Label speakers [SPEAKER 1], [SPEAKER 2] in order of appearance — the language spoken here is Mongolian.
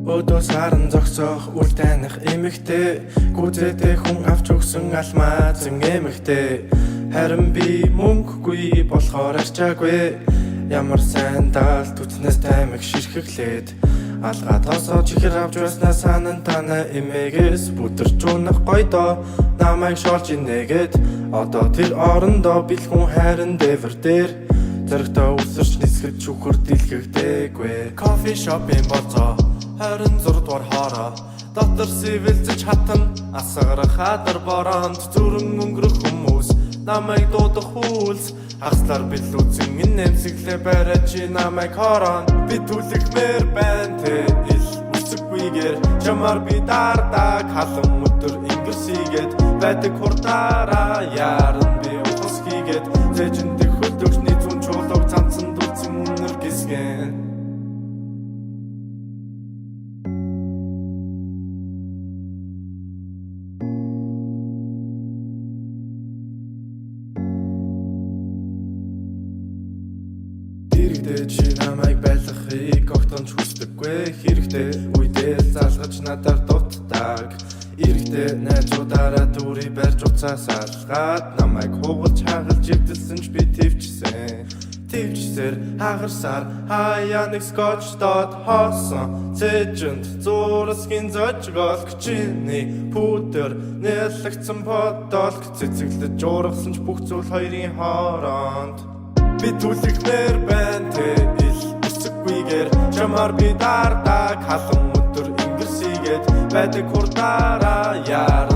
[SPEAKER 1] Өдөө саран зогсоох үл таних эмэгтэй, гүзээтэй хүн авч өгсөн алмазын эмэгтэй. Харин би мөнгөгүй болохоор арчаагүй. Ямар сайн даалт үтнээс таймаг ширхэглээд алгаа тосоо чихэр авч байснаа санан танай эмээгээс бүдэрч унах гойдоо намайг шоолж инээгээд одоо тэр орондоо бэлгүн хайран дээвэр дээр зоригтой үсэрч нисгэж шүхэр дэлгэгдээгүй. Кофе шопын болцоо 26 дугаар хоороо дотор сэвэлзэж хатан асгарах хадар бороонд зүрэн өнгөрөх хүмүүс намайг дуудах хүлс хаслаар бэлүүцэн энэ нэмсэглээ барай чи намайг хорон би түлхмээр байна те ил үсэггүйгээр чамаар би дардаг халан өдөр ингэрсийгээд байдаг хурдаараа яаран би ухас хийгээд зэжиндэх хөлдөгчний зүүн чулууг цанцсан дүлцэн үнэр гисгэн. Дэрэгдээ чи намайг байлгахыг огтхон ч хүсдэггүй. Хэрэгтэй үедээ л залгаж надаар дутдаг. Эрэхтэй найзуудаараа дүрий барьж уцаас алгаад намайг хугалж хагалж эвдэлсэн ч би твчсэн. Твчсээр хагарсаар хаяа нэг скотч дод хоосон цэжэнд зурсгийн зожгоолк чиний пүдэр нэлэгцэн подолк цэцэглэж ургасан ч бүх зүйл хоёрын хооронд. Би түлхмээр байна те ил үсэггүйгээр чамаар би дардаг халан өдөр ингэрсийгээд байдаг хурдаараа яаран